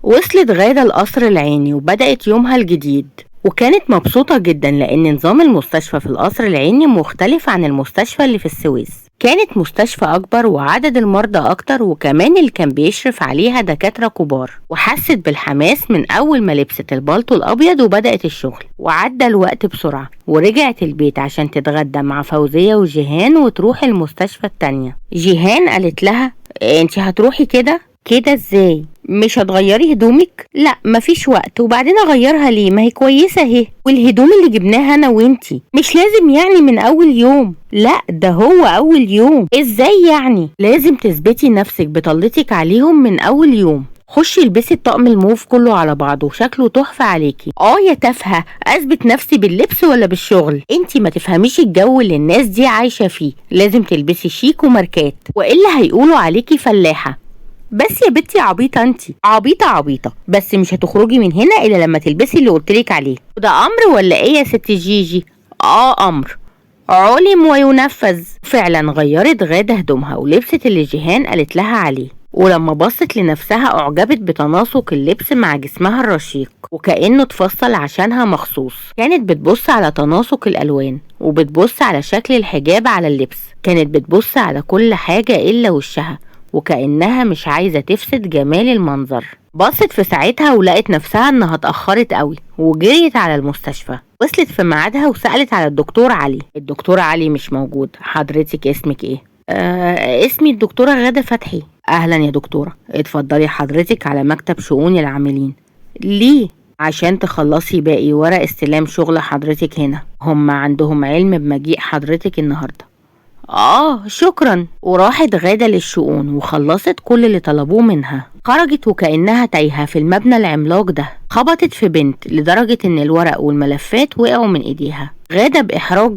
وصلت غادة القصر العيني وبدأت يومها الجديد، وكانت مبسوطة جدا لأن نظام المستشفى في القصر العيني مختلف عن المستشفى اللي في السويس. كانت مستشفى أكبر وعدد المرضى أكتر، وكمان اللي كان بيشرف عليها دكاترة كبار. وحست بالحماس من أول ما لبست البالطو الأبيض وبدأت الشغل. وعدى الوقت بسرعة ورجعت البيت عشان تتغدى مع فوزية وجيهان وتروح المستشفى التانية. جيهان قالت لها انت هتروحي كده كده ازاي؟ مش هتغيري هدومك؟ لا مفيش وقت، وبعدين اغيرها ليه؟ ما هي كويسة اهي، والهدوم اللي جبناها انا وانتي مش لازم يعني من اول يوم. لا ده هو اول يوم، ازاي يعني؟ لازم تثبتي نفسك بطلتك عليهم من اول يوم. خشي البسي الطقم الموف كله على بعضه، شكله تحفة عليكي. اه يا تافهة، اثبت نفسي باللبس ولا بالشغل؟ انتي ما تفهميش الجو اللي الناس دي عايشة فيه، لازم تلبسي شيك وماركات والا هيقولوا عليكي فلاحة. بس يا بنتي عبيطه، انتي عبيطه عبيطه، بس مش هتخرجي من هنا الا لما تلبسي اللي قلتلك عليه. وده امر ولا ايه يا ست جيجي؟ اه امر، علم وينفذ. فعلا غيرت غادة هدومها ولبست اللي جيهان قالت لها عليه، ولما بصت لنفسها اعجبت بتناسق اللبس مع جسمها الرشيق وكأنه اتفصل عشانها مخصوص. كانت بتبص على تناسق الالوان وبتبص على شكل الحجاب على اللبس، كانت بتبص على كل حاجة الا وشها، وكأنها مش عايزة تفسد جمال المنظر. بصت في ساعتها ولقت نفسها انها اتأخرت قوي وجريت على المستشفى. وصلت في ميعادها وسألت على الدكتور علي. الدكتور علي مش موجود. حضرتك اسمك ايه؟ اسمي الدكتورة غادة فتحي. اهلا يا دكتورة، اتفضلي حضرتك على مكتب شؤون العاملين. ليه؟ عشان تخلصي باقي ورق استلام شغل حضرتك هنا، هم عندهم علم بمجيء حضرتك النهاردة. شكرا. وراحت غادة للشؤون وخلصت كل اللي طلبوه منها. خرجت وكأنها تايهة في المبنى العملاق ده. خبطت في بنت لدرجة ان الورق والملفات وقعوا من ايديها. غادة بإحراج،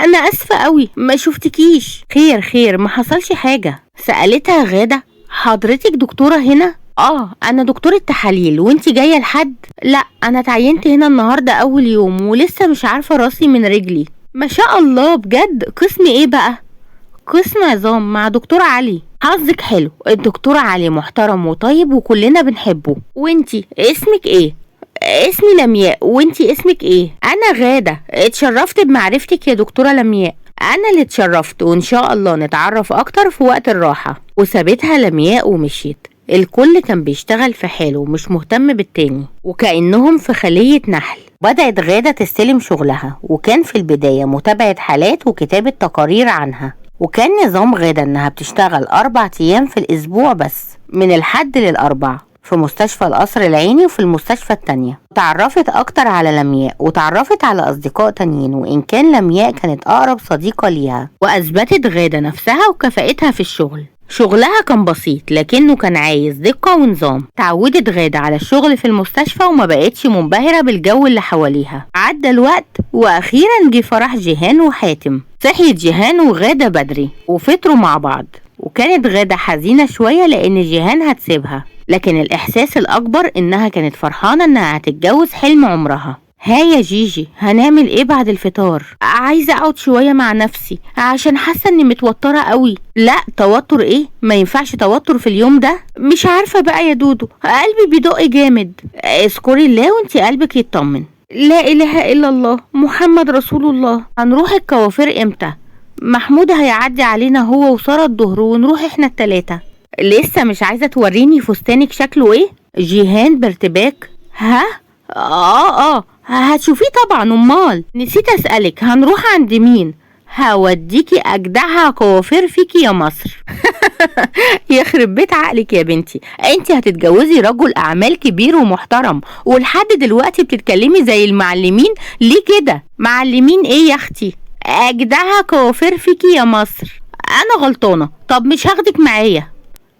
انا اسفة قوي ما شفتكيش. خير خير، ما حصلش حاجة. سألتها غادة، حضرتك دكتورة هنا؟ انا دكتورة تحاليل، وانتي جاية لحد؟ لا انا اتعينت هنا النهاردة اول يوم ولسه مش عارفة راسي من رجلي. ما شاء الله بجد، قسم ايه بقى؟ قسم عظام مع دكتور علي. حظك حلو، الدكتور علي محترم وطيب وكلنا بنحبه. وانتي اسمك ايه؟ اسمي لمياء. وانتي اسمك ايه؟ انا غادة. اتشرفت بمعرفتك يا دكتورة لمياء. انا اللي اتشرفت، وان شاء الله نتعرف اكتر في وقت الراحة. وسابتها لمياء ومشيت. الكل كان بيشتغل في حاله ومش مهتم بالتاني، وكأنهم في خلية نحل. بدأت غادة تستلم شغلها، وكان في البداية متابعة حالات وكتابة تقارير عنها. وكان نظام غادة انها بتشتغل 4 ايام في الاسبوع بس، من الحد للاربع، في مستشفى القصر العيني وفي المستشفى التانية. تعرفت اكتر على لمياء وتعرفت على اصدقاء تانيين، وان كان لمياء كانت اقرب صديقة ليها. واثبتت غادة نفسها وكفاءتها في الشغل. شغلها كان بسيط لكنه كان عايز دقة ونظام. تعودت غادة على الشغل في المستشفى وما بقتش منبهرة بالجو اللي حواليها. عدى الوقت واخيرا جه فرح جيهان وحاتم. صحيت جيهان وغادة بدري وفطروا مع بعض، وكانت غادة حزينة شوية لان جيهان هتسيبها، لكن الاحساس الاكبر انها كانت فرحانة انها هتتجوز حلم عمرها. ها يا جيجي، هنعمل ايه بعد الفطار؟ عايزه اقعد شوية مع نفسي عشان حاسه اني متوترة قوي. لا توتر ايه؟ ما ينفعش توتر في اليوم ده. مش عارفه بقى يا دودو، قلبي بيدق جامد. اذكري الله وانتي قلبك يطمن. لا اله الا الله محمد رسول الله. هنروح الكوافير امتى؟ محمود هيعدي علينا هو وسارة الظهر ونروح احنا التلاتة. لسه مش عايزه توريني فستانك شكله ايه؟ جيهان بارتباك، ها؟ هتشوفيه طبعا. امال نسيت اسالك، هنروح عند مين؟ هوديكي اجدعها كوافير فيكي يا مصر. يخرب بيت عقلك يا بنتي، انت هتتجوزي رجل اعمال كبير ومحترم، ولحد دلوقتي بتتكلمي زي المعلمين. ليه كده؟ معلمين ايه يا اختي؟ اجدعها كوافير فيكي يا مصر. انا غلطانة، طب مش هاخدك معايا.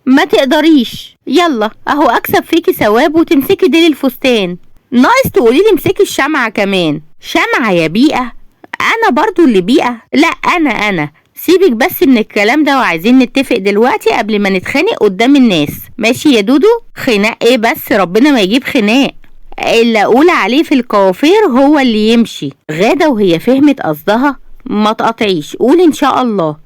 ما تقدريش، يلا اهو اكسب فيكي ثواب وتمسكي ديل الفستان. ناقص تقولي لي امسكي الشمعة كمان. شمعة يا بيئة؟ انا برضو اللي بيئة؟ لا انا سيبك بس من الكلام ده، وعايزين نتفق دلوقتي قبل ما نتخانق قدام الناس. ماشي يا دودو؟ خناق ايه بس، ربنا ما يجيب خناق. اللي اقول عليه في الكوافير هو اللي يمشي. غادة وهي فهمت قصدها، ما تقطعيش، قولي ان شاء الله.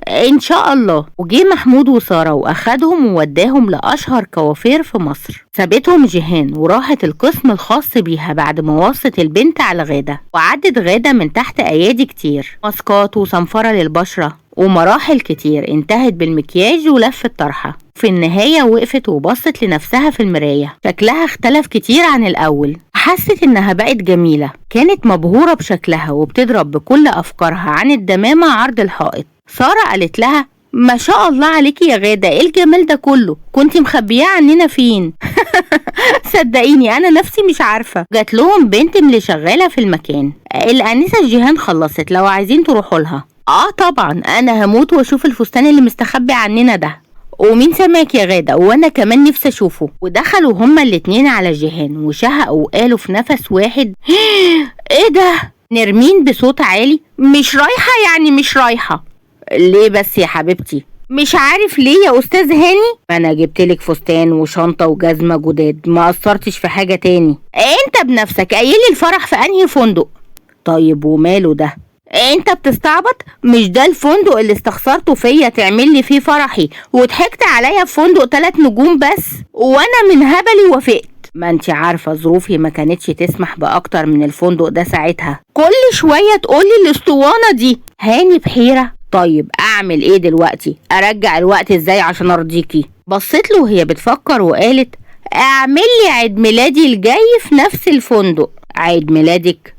ان شاء الله. وجي محمود وسارة واخدهم ووداهم لاشهر كوافير في مصر. سابتهم جيهان وراحت القسم الخاص بيها بعد ما وصت البنت على غادة، وعدت غادة من تحت ايادي كتير، ماسكات وصنفرة للبشرة ومراحل كتير، انتهت بالمكياج ولف الطرحة. في النهاية وقفت وبصت لنفسها في المراية، شكلها اختلف كتير عن الأول، حست إنها بقت جميلة. كانت مبهورة بشكلها وبتضرب بكل أفكارها عن الدمامة عرض الحائط. سارة قالت لها ما شاء الله عليكي يا غادة، ايه الجمال ده كله؟ كنت مخبياه عننا فين؟ صدقيني انا نفسي مش عارفة. جات لهم بنت من اللي شغالة في المكان، الأنسة جيهان خلصت، لو عايزين تروحوا لها. طبعا انا هموت واشوف الفستان اللي مستخبي عننا ده. ومين سماك يا غادة؟ وانا كمان نفسي اشوفه. ودخلوا هما الاتنين على جيهان وشهقوا وقالوا في نفس واحد ايه ده؟ نرمين بصوت عالي مش رايحة، يعني مش رايحة. ليه بس يا حبيبتي؟ مش عارف ليه يا استاذ هاني، ما انا جبتلك فستان وشنطة وجزمة جداد، ما قصرتش في حاجة تاني. انت بنفسك قايل لي الفرح في انهي فندق؟ طيب وماله ده؟ انت بتستعبط؟ مش ده الفندق اللي استخسرته فيا تعمل لي فيه فرحي وضحكت عليا في فندق 3 نجوم بس، وانا من هبلي وافقت. ما انت عارفة ظروفي ما كانتش تسمح باكتر من الفندق ده ساعتها، كل شوية تقولي الاسطوانة دي. هاني بحيرة طيب اعمل ايه دلوقتي؟ ارجع الوقت ازاي عشان ارضيكي؟ بصيت له وهي بتفكر وقالت اعمل لي عيد ميلادي الجاي في نفس الفندق. عيد ميلادك؟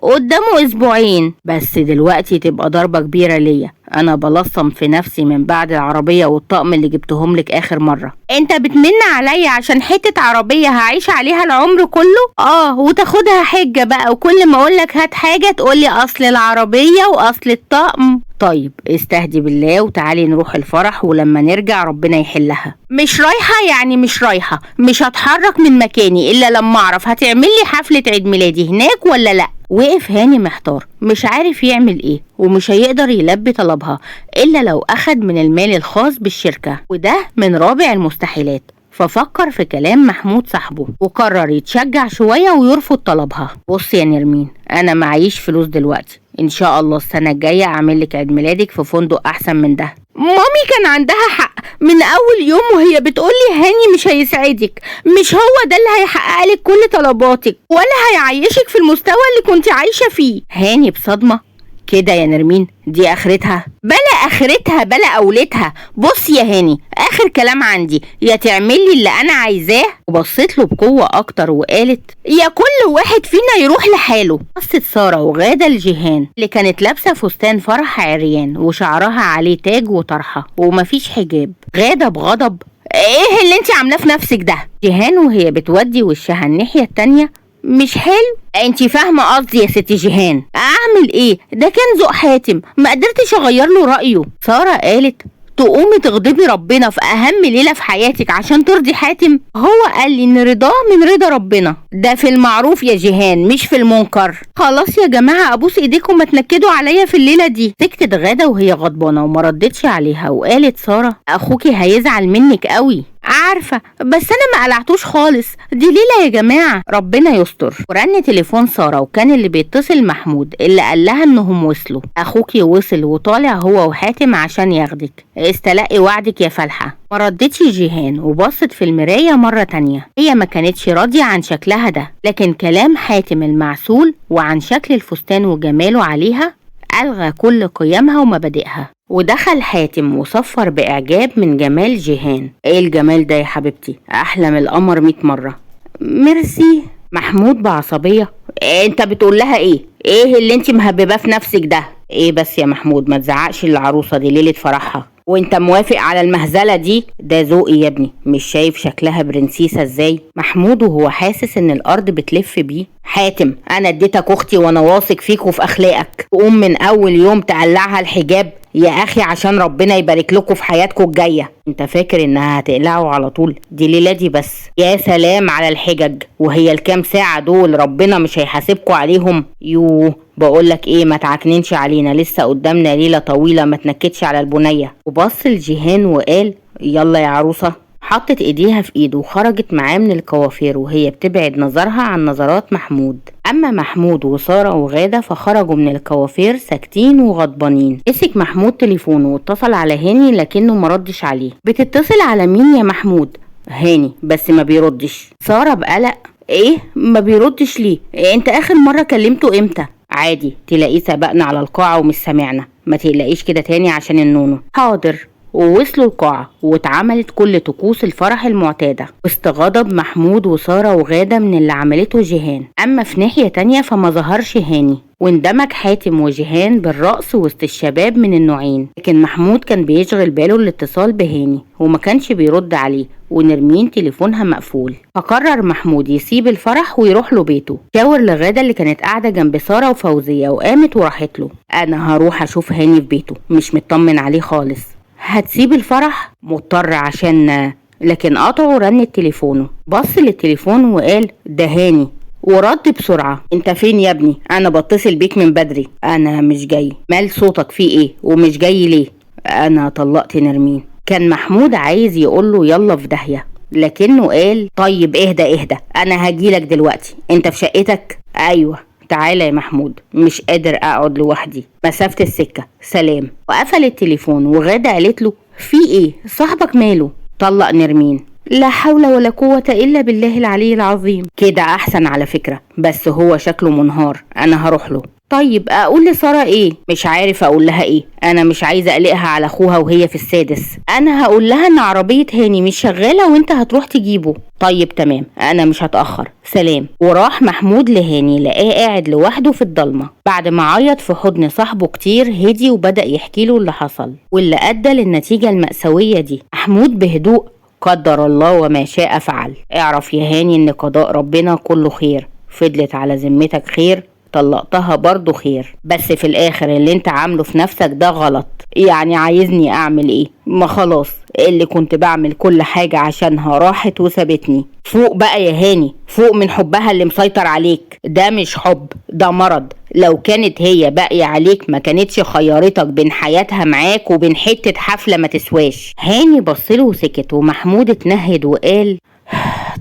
قدامه اسبوعين بس، دلوقتي تبقى ضربة كبيرة ليا، انا بلصم في نفسي من بعد العربية والطقم اللي جبتهم لك اخر مرة. انت بتمن عليا عشان حتة عربية هعيش عليها العمر كله؟ وتاخدها حجة بقى، وكل ما اقولك هات حاجة تقولي اصل العربية واصل الطقم. طيب استهدي بالله وتعالي نروح الفرح، ولما نرجع ربنا يحلها. مش رايحة يعني مش رايحة، مش هتحرك من مكاني الا لما اعرف هتعملي حفلة عيد ميلادي هناك ولا لا. وقف هاني محتار مش عارف يعمل ايه، ومش هيقدر يلبي طلبها الا لو اخد من المال الخاص بالشركة، وده من رابع المستحيلات. ففكر في كلام محمود صاحبه وقرر يتشجع شوية ويرفض طلبها. بص يا نرمين، انا معيش فلوس دلوقتي، ان شاء الله السنة الجاية اعمل لك عيد ميلادك في فندق احسن من ده. مامي كان عندها حق من اول يوم وهي بتقولي هاني مش هيسعدك، مش هو ده اللي هيحقق لك كل طلباتك ولا هيعيشك في المستوى اللي كنت عايشة فيه. هاني بصدمة كده يا نرمين، دي اخرتها؟ بلا اخرتها بلا اولتها. بص يا هاني، اخر كلام عندي، يا تعملي اللي انا عايزاه. وبصيت له بقوة اكتر وقالت يا كل واحد فينا يروح لحاله. بصت سارة وغادة لجيهان اللي كانت لابسة فستان فرح عريان وشعرها عليه تاج وطرحة ومفيش حجاب. غادة بغضب ايه اللي انت عاملاه في نفسك ده؟ جيهان وهي بتودي وشها الناحية التانية مش حلو؟ انتي فاهمه قصدي يا ست جيهان، اعمل ايه؟ ده كان ذوق حاتم، ما قدرتش اغير له رايه. ساره قالت تقومي تغضبي ربنا في اهم ليلة في حياتك عشان ترضي حاتم؟ هو قال لي ان رضاه من رضا ربنا، ده في المعروف يا جيهان مش في المنكر. خلاص يا جماعة ابوس ايديكم ما تنكدوا عليا في الليلة دي. سكتت غاده وهي غضبانه وما ردتش عليها، وقالت ساره اخوكي هيزعل منك قوي. عارفه بس انا ما قلعتوش خالص، دي ليلة يا جماعة ربنا يستر. ورن تليفون ساره وكان اللي بيتصل محمود اللي قال لها انهم وصلوا، اخوكي وصل وطالع هو وحاتم عشان ياخدك، استلقي وعدك يا فالحه. ما ردتش جيهان وبصت في المراية مرة تانية، هي ما كانتش راضية عن شكلها ده، لكن كلام حاتم المعسول وعن شكل الفستان وجماله عليها ألغى كل قيمها ومبادئها. ودخل حاتم وصفر بإعجاب من جمال جيهان. ايه الجمال ده يا حبيبتي، احلى من القمر 100 مرة. ميرسي. محمود بعصبية انت بتقول لها ايه؟ ايه اللي انت مهبباه في نفسك ده؟ ايه بس يا محمود ما تزعقش العروسة دي ليلة فرحها، وانت موافق على المهزلة دي؟ ده ذوقي يا ابني، مش شايف شكلها برنسيسة ازاي؟ محمود وهو حاسس ان الارض بتلف بيه، حاتم انا اديتك اختي وانا واثق فيك وفي اخلاقك، تقوم من اول يوم تقلعها الحجاب يا اخي عشان ربنا يبارك لكم في حياتكم الجاية. انت فاكر انها هتقلعه على طول؟ دي ليلة دي بس. يا سلام على الحجج، وهي الكام ساعة دول ربنا مش هيحاسبكم عليهم؟ يوه بقولك ايه، ما تعكننش علينا، لسه قدامنا ليلة طويلة، ما تنكدش على البنية. وبص لجيهان وقال يلا يا عروسه. حطت ايديها في ايده وخرجت معاه من الكوافير وهي بتبعد نظرها عن نظرات محمود. اما محمود وسارة وغادة فخرجوا من الكوافير ساكتين وغضبانين. مسك محمود تليفونه واتصل على هاني لكنه مردش عليه. بتتصل على مين يا محمود؟ هاني، بس ما بيردش. سارة بقلق، ايه ما بيردش ليه؟ إيه انت اخر مرة كلمته امتى؟ عادي تلاقيه سبقنا على القاعة ومش سامعنا، ما تقلقيش كده تاني عشان النونو. حاضر. ووصلوا القاعة واتعملت كل طقوس الفرح المعتادة، وسط غضب محمود وسارة وغادة من اللي عملته جيهان. أما في ناحية تانية فما ظهرش هاني، واندمج حاتم وجيهان بالرقص وسط الشباب من النوعين، لكن محمود كان بيشغل باله الاتصال بهاني وما كانش بيرد عليه، ونرمين تليفونها مقفول. فقرر محمود يسيب الفرح ويروح له بيته. شاور لغادة اللي كانت قاعدة جنب سارة وفوزية وقامت وراحت له. أنا هروح أشوف هاني في بيته، مش مطمن عليه خالص. هتسيب الفرح؟ مضطر عشان. لكن قطعه رن تليفونه. بص للتليفون وقال ده هاني، ورد بسرعة، انت فين يا ابني؟ انا بتصل بيك من بدري. انا مش جاي. مال صوتك فيه ايه ومش جاي ليه؟ انا طلقت نرمين. كان محمود عايز يقوله يلا في داهية، لكنه قال طيب اهدى اهدى، انا هجيلك دلوقتي، انت في شقتك؟ ايوه. تعالى يا محمود، مش قادر اقعد لوحدي، مسافة السكة، سلام. وقفل التليفون. وغادة قالت له في ايه؟ صاحبك ماله؟ طلق نرمين. لا حول ولا قوة الا بالله العلي العظيم. كده احسن على فكرة، بس هو شكله منهار، انا هروح له. طيب اقول لسارة ايه؟ مش عارف اقول لها ايه، انا مش عايزة اقلقها على اخوها وهي في السادس. انا هقول لها ان عربية هاني مش شغالة وانت هتروح تجيبه. طيب تمام، انا مش هتأخر، سلام. وراح محمود لهاني، لقاه قاعد لوحده في الضلمة. بعد ما عيط في حضن صاحبه كتير هدي وبدأ يحكي له اللي حصل واللي ادى للنتيجة المأساوية دي. محمود بهدوء، قدر الله وما شاء فعل. اعرف يا هاني ان قضاء ربنا كله خير، فضلت على ذمتك خير، طلقتها برضو خير، بس في الاخر اللي انت عامله في نفسك ده غلط. يعني عايزني اعمل ايه؟ ما خلاص، اللي كنت بعمل كل حاجة عشانها راحت وسابتني. فوق بقى يا هاني، فوق من حبها اللي مسيطر عليك. ده مش حب، ده مرض. لو كانت هي باقية عليك ما كانتش خيارتك بين حياتها معاك وبين حتة حفلة ما تسواش. هاني بصله وسكت، ومحمود اتنهد وقال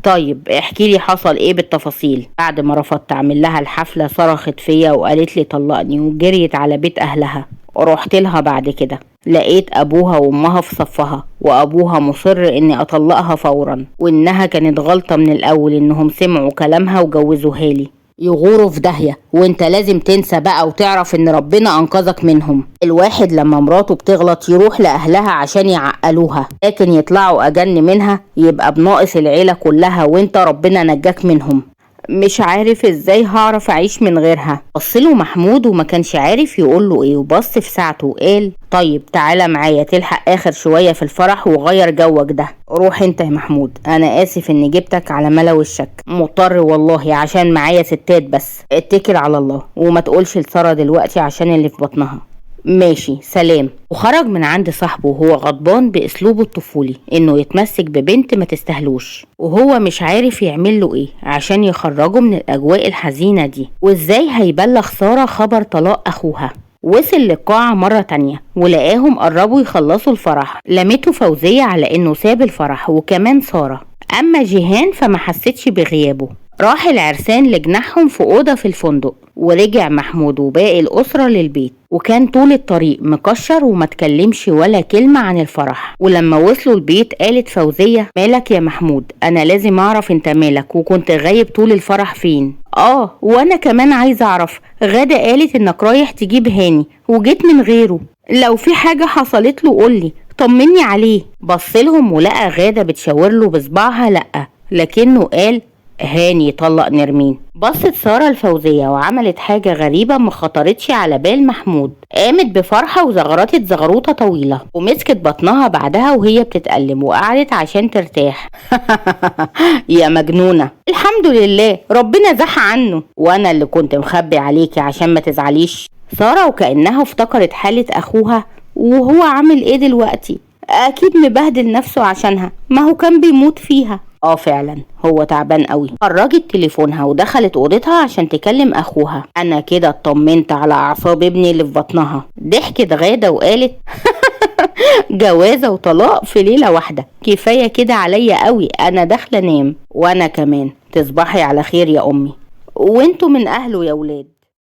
طيب احكي لي حصل ايه بالتفاصيل. بعد ما رفضت اعمل لها الحفلة صرخت فيا وقالت لي طلقني، وجريت على بيت اهلها. رحت لها بعد كده لقيت ابوها وامها في صفها، وابوها مصر اني اطلقها فورا، وانها كانت غلطة من الاول انهم سمعوا كلامها وجوزوها لي. يغوروا في داهية، وانت لازم تنسى بقى وتعرف ان ربنا انقذك منهم. الواحد لما مراته بتغلط يروح لأهلها عشان يعقلوها، لكن يطلعوا اجن منها يبقى بناقص العيلة كلها، وانت ربنا نجاك منهم. مش عارف ازاي هعرف اعيش من غيرها. بصله محمود وما كانش عارف يقوله ايه، وبص في ساعته وقال طيب تعالى معايا تلحق اخر شوية في الفرح وغير جوك ده. روح انت يا محمود، انا اسف اني جبتك على ملا وشك، مضطر والله عشان معايا ستات، بس اتكل على الله وما تقولش لسارة دلوقتي عشان اللي في بطنها. ماشي سلام. وخرج من عند صاحبه وهو غضبان باسلوبه الطفولي انه يتمسك ببنت ما تستاهلوش، وهو مش عارف يعمل له ايه عشان يخرجه من الاجواء الحزينة دي، وازاي هيبلغ سارة خبر طلاق اخوها. وصل للقاعة مرة تانية ولقاهم قربوا يخلصوا الفرح. لمته فوزية على انه ساب الفرح وكمان سارة. اما جيهان فما حستش بغيابه. راح العرسان لجناحهم في أوضة في الفندق، ورجع محمود وباقي الأسرة للبيت، وكان طول الطريق مكشر وما تكلمش ولا كلمة عن الفرح. ولما وصلوا البيت قالت فوزية مالك يا محمود؟ أنا لازم أعرف أنت مالك وكنت غايب طول الفرح فين؟ وانا كمان عايزة أعرف. غادة قالت إنك رايح تجيب هاني وجيت من غيره، لو في حاجة حصلت له قولي، طمني عليه. بصلهم ولقى غادة بتشاور له بصبعها لأ، لكنه قال هاني طلق نرمين. بصت سارة الفوزية وعملت حاجة غريبة ما خطرتش على بال محمود. قامت بفرحة وزغرطت زغروطة طويلة ومسكت بطنها بعدها وهي بتتألم وقعدت عشان ترتاح. يا مجنونة، الحمد لله ربنا زح عنه، وانا اللي كنت مخبي عليكي عشان ما تزعليش. سارة وكأنها افتكرت حالة اخوها وهو عامل ايه دلوقتي، اكيد مبهدل نفسه عشانها، ما هو كان بيموت فيها. اه فعلا هو تعبان قوي. خرجت تليفونها ودخلت اوضتها عشان تكلم اخوها. انا كده اطمنت على اعصاب ابني اللي في بطنها. ضحكت غادة وقالت جوازة وطلاق في ليلة واحدة، كفاية كده عليا قوي، انا داخلة انام. وانا كمان، تصبحي على خير يا امي. وانتوا من اهله يا ولاد.